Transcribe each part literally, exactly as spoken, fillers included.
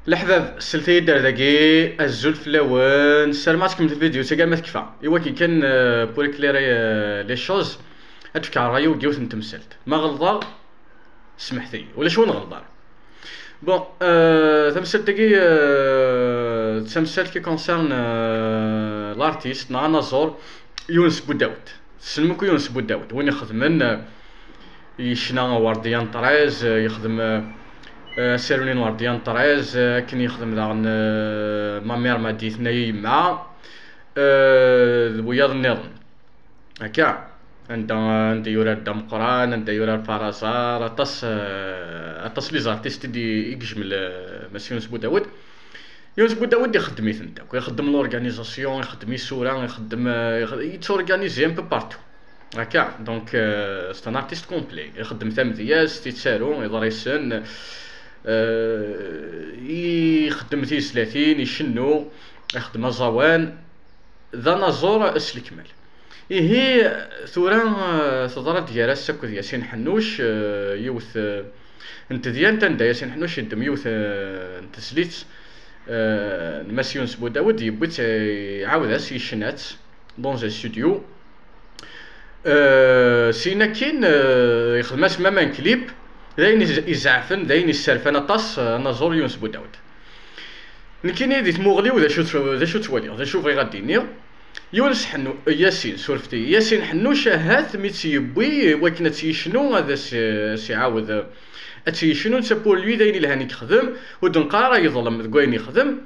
Leḥbab, slet-iyi-d ar dagi, azul fell-awen, ssarameɣ ad tkemmel lvidyu-agi arma tekfa. I wakken kan, euh, pour éclairer, euh, les choses, ad d-fkeɣ ṛṛay-iw deg yiwet n temsalt. Ma ɣelḍeɣ, smeḥt-iyi, ulac win ɣelḍeɣ. Bon, euh, tamsalt-agi, euh, d tamsalt qui concerne, euh, l'artiste, neɣ anaẓur, Yunes Budawed. Tessnem akk Yunes Budawed, win ixedmen, euh, yecna Wardiya n Treize, euh, yexdem, euh, euh, asaru-nni n Wardiya n Treize, euh, akken yexdem daɣen, euh, Ma mère m'a dit, tenna-yi yemma, euh, d wiyaḍ nniḍen. Akka, anda, anda yurar Dda Meqqran, anda yurar Par hasard, aṭas, euh, aṭas les artistes i d-, i yejmel, euh, Mass Yunes Budawed. Yunes Budawed ixeddem-itent akk, ixeddem l'organisation, ixeddem isura, ixeddem, euh, ix-, yetturganise un peu partout. Akka, donc, euh, c'est un artiste complet. Ixeddem tamedyazt, yettaru iḍrisen, euh, ixeddem tizlatin, icennu, ixeddem aẓawan. D anaẓur s lekmal. Ihi, tura, euh, teḍra-d gar-as akked Yasin Ḥennuc, euh, yiwet, euh, n tedyant, anda Yasin Ḥennuc yeddem yiwet, euh, n tezlit, euh, n Mass Yunes Budawed, yewwi-tt, euh, iɛawed-as, yecna-tt dans un studio. Euh, syin akkin, euh, yexdem-as même un clip, d ayen iz-, izeɛfen, d ayen isserfan aṭas, euh, anaẓur Yunes Budawed. Nekkini di tmuɣli-w d acu tt-, d acu ttwaliɣ, d acu bɣiɣ ad d-iniɣ. Yunes Ḥennu-, Yasin, surfet-iyi, Yasin Ḥennuc ahat mi tt-yewwi wakken ad tt-yecnu, ad as-, as-iɛawed, ad tt-yecnu, netta pour lui d ayen ilhan i yexdem, ur d-neqqar ara yeḍlem deg wayen yexdem.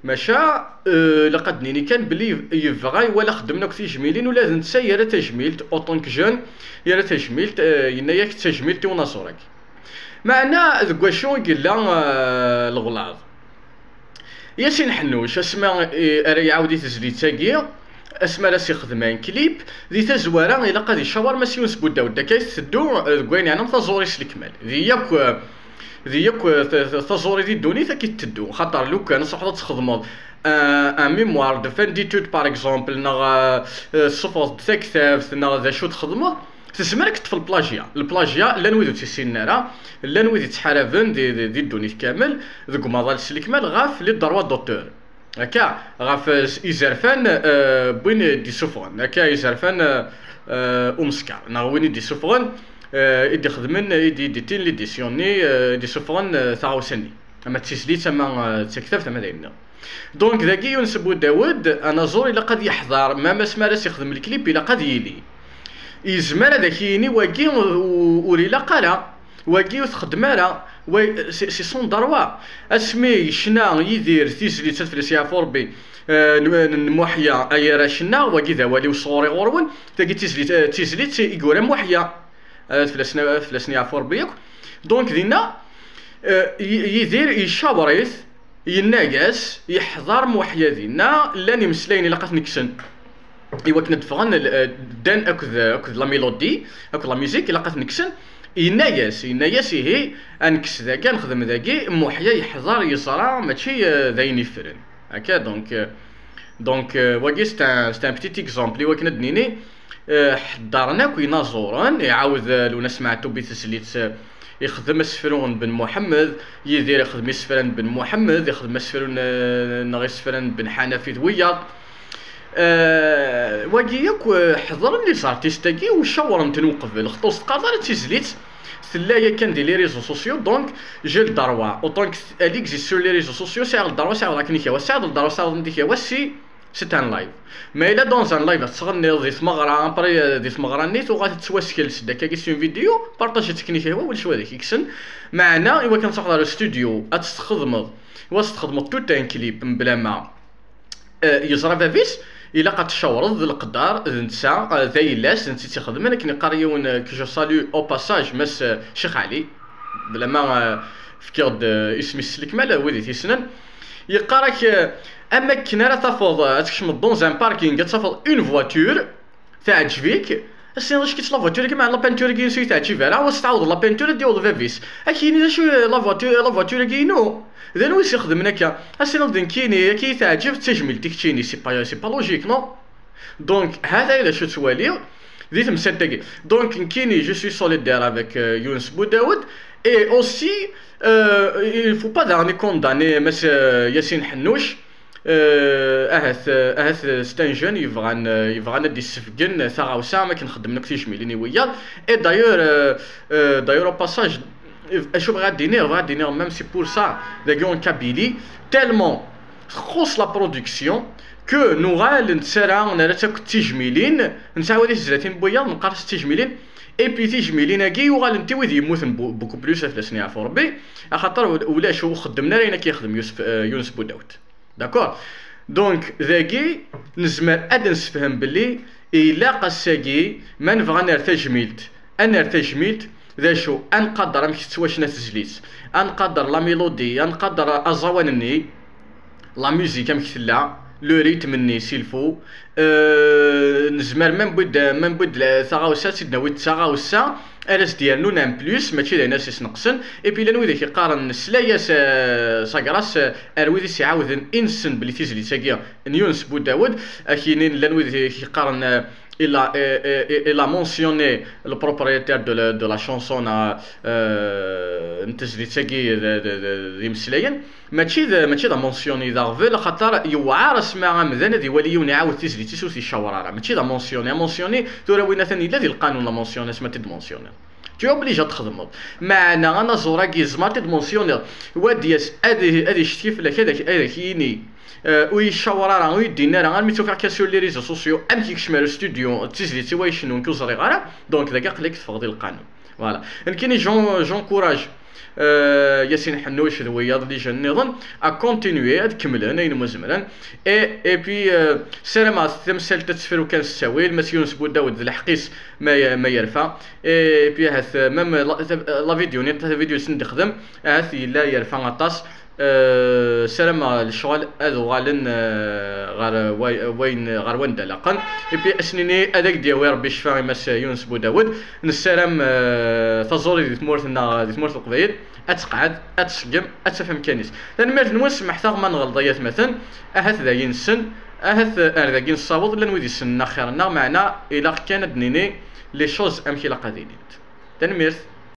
Maca, euh, ilaq ad d-nini kan belli yeb-, yebɣa iwala xeddmen akk tijmilin, ula d netta yerra tajmilt, autant que jeune, yerra tajmilt, euh, yenna-yak d tajmilt i unaẓur-agi. Meɛna deg wacu i yella, euh, lewlaɣ? Yasin Ḥennuc, asma, eh, ara iɛawed i tezlit-agi, asma ara s-ixdem un clip, di tazwara ilaq ad icawer Mass Yunes Budawed. Akka i tetteddu, eh, deg wayen yeɛnan taẓuri s lekmal. Di yakk, eh, di yakk, eh, ta-, ta-, taẓuri di ddunit akka i tetteddu. Xaṭer lukan ad truḥeḍ ad txedmeḍ, eh, un mémoire de fin d'études, par exemple, neɣ, eh, eh, tessufɣeḍ-d taktabt, neɣ d acu txedmeḍ, tezmer ad k-teṭṭef lplajya. Lplajya, llan wid ur tt-issinen ara, llan wid ittḥaraben di, di, di ddunit kamel, deg umaḍal s lekmal, ɣef les droits d'auteur. Akka, ɣef, eh, izerfan, eh, n win i d-isuffɣen. Akka, izerfan, eh, eh, umeskar, neɣ win i d-isuffɣen, eh, i d-ixedmen, i d-, i d-ittin l'édition-nni, eh, i d-isuffɣen, eh, taɣawsa-nni. Ama d tizlit, ama, eh, d taktabt, ama d ayen-nniḍen. Donc, dagi Yunes Budawed, anaẓur ilaq ad yeḥḍer, même asmi ara s-ixdem lklip, ilaq ad yili. Yezmer ad ak-yini wagi u-, ur ilaq ara, wagi ur txeddem ara, wa-, c'est, c'est son droit. Asmi yecna Yidir tizlit, ad fell-as yeɛfu Rebbi, eh, n, n, n Muḥya, ay arrac-nneɣ, wagi d awal-iw sɣur-i ɣur-wen, tagi d tizlit, eh, d tizlit i yura Muḥya, ad fell-asen, ad fell-asen yeɛfu Rebbi akk. Donc, dinna, eh, Y-, Yidir icawer-it, yenna-yas, yeḥḍer Muḥya dinna, llan imeslayen ilaq ad ten-kksen i wakken ad d-ffɣen, l-, eh, ddan akked, akked la mélodie, akked la musique, ilaq ad ten-kksen. Yenna-yas, yenna-yas, ihi, ad nekkes dagi, ad nexdem dagi, Muḥya yeḥḍer, yeẓra, mačči, eh, d ayen yeffren. Akka, donc, eh, donc, eh, wagi, c'est un, c'est un petit exemple, i wakken ad d-nini, eh, ḥeddren akk inaẓuren, iɛawed, eh, Lwennas Meɛtub i tezlit, eh, ixdem asefru n Ben Muḥemmed, Yidir ixdem isefra n Ben Muḥemmed, ixdem asefru n, neɣ isefra n Ben Ḥanafi d wiyaḍ. Eh, wagi akk, eh, ḥeḍren les artistes-agi u cawren-ten uqbel, xeṭṭ ur s-teqqareḍ ara d tizlit, tella yakan di les réseaux sociaux, donc j'ai le droit. Autant que elle existe sur les réseaux sociaux, sɛiɣ le droit, sɛiɣ akken i k-yehwa, sɛiɣ le droit, sɛiɣ akken i k-yehwa, si c'est un live. Ma yella dans un live ad tettɣenniḍ di tmeɣra, après, euh, di tmeɣra-nni tuɣal tettwaskels-d akkagi s une vidéo, partager-tt akken i k-yehwa, ulac wa ad ak-ikksen. Meɛna, i wakken ad truḥeḍ ɣer studio, ad tt-txedmeḍ, wa ad s-txedmeḍ tout un clip, mebla ma, euh, yeẓra bab-is, ilaq ad tcawreḍ d leqder, d netta, euh, d ayla-s, d netta i tt-ixedmen, akken iqqar yiwen, euh, que je salue au passage, Mass, euh, Ccix Ɛli, bla ma, euh, fkiɣ-d, euh, isem-is s lekmal, wid i t-yessnen. Yeqqar-ak, euh, am akken ara tafeḍ, euh, ad tkecmeḍ dans un parking, ad tafeḍ une voiture, teɛǧeb-ik, ad s-tiniḍ acu-tt la voiture-agi, meɛna la peinture-agi ur yi-teɛǧib ara, wa s-tɛawdeḍ la peinture, ad d-yaweḍ bab-is. Ad k-yini d acu, euh, la voiture, la voiture-agi inu? D anwa i s-ixedmen akka? Ad s-tiniḍ d nekkini, ad k-iyi-teɛǧeb, d tajmilt i keččini, c'est pas, c'est pas logique, non? Donc, ha-t-a d acu ttwaliɣ di temsalt-agi. Donc, nekkini, je suis solidaire avec, euh, Younes Boudawed, Et aussi, euh, il faut pas daɣen i condamner Mass, euh, Yassine Hennouch. Euh, ahat, euh, ahat, euh, c'est un jeune yebɣan, euh, yebɣan ad d-issebgen taɣawsa, am akken xeddmen akk tijmilin i wiyaḍ. Et d'ailleurs, euh, euh, d'ailleurs, au passage, acu bɣiɣ ad d-iniɣ, bɣiɣ ad d-iniɣ, même si pour ça, dagi en Kabylie, tellement txuṣ la production que nuɣal nettarra, nerra-tt akk d tijmilin, nettɛawad i tezlatin n wiyaḍ, neqqar-as d tijmilin. Et puis tijmilin-agi uɣalent i wid yemmuten bu-, beaucoup plus, ad fell-asen yeɛfu Rebbi, axaṭer ul-, ulac ur xeddmen ara ayen akka yexdem Yusef, euh, Yunes Budawt. D'accord? Donc, dagi, nezmer ad nessefhem belli ilaq ass-agi, ma nebɣa ad nerr tajmilt, ad nerr tajmilt, d acu? Ad nqader amek tettwacna tezlit, ad nqader la mélodie, ad nqader aẓawan-nni, la musique amek tella, le rythme-nni s'il faut. Euh, nezmer ma newwi-d, ma newwi-d la-, taɣawsa, ad tt-id-nawi d taɣawsa ara s-d-yernun en plus, mačči d ayen ara s-isneqsen. Et puis llan wid i k-yeqqaren nesla-yas, euh, s agras, euh, ar wid i s-iɛawden i nessen belli tizlit-agi n Yunes Budawed, ak-yinin llan wid i k-yeqqaren, euh, il a, euh, euh, il a mentionné le propriétaire de la, de la chanson, euh, n tezlit-agi d, d, d, d imeslayen. Mačči d, mačči d amansyoni d aɣbel, axaṭer yewɛer asma amdan ad iwali yiwen iɛawed tizlit-is ur t-icawer ara. Mačči d amansyoni. Amansyoni, tura win atan yella di lqanun la mention, asma t-id-mensyoniḍ. Tu es obligé ad txedmeḍ. Meɛna anaẓur-agi yezmer ad t-id-mensyoniḍ. Wa d-yas ad, ad icetki fell-ak, ad ak-, ad ak-yini, euh, ur icawer ara, ur yi-d-inni ara, armi tt-ufiɣ kan sur les réseaux sociaux, amek yekcem ar studio, d tizlit-iw ay icennun, ur ẓriɣ ara. Donc, dagi aql-ak teffɣeḍ i lqanun. Voilà. Nekkini, j'en-, j'encourage, euh, Yassine Hennouch d wiyaḍ, les jeunes nniḍen, à continuer, ad kemmlen ayen umi zemren. Et, et puis, euh, ssarameɣ tamsalt ad tefru kan s ttawil, Mass Yunes Budawed d lḥeqq-is ma, ma yerfa. Et puis, ahat, euh, même la, la vidéo-nni, la vidéo-nni d-ixdem, ahat yella yerfa aṭas. Euh, ssarameɣ lecɣal ad uɣalen, euh, ɣer way-, wayen, ɣer wanda laqen. Et puis, ad s-nini ad ak-d-yawi Rebbi ccfa i Mass Yunes Budawed. Nessaram, euh, taẓuri di tmurt-nneɣ, di tmurt n Leqbayel, ad teqɛed, ad tṣeggem, ad taf amkan-is. Tanemmirt-nwen, semmḥet-aɣ ma nɣelḍ ay atmaten, ahat d ayen nessen, ahat ar dagi nessaweḍ, llan wid issnen axir-nneɣ, meɛna ilaq kan ad d-nini les choses amek ilaq ad ilint. Tanemmirt.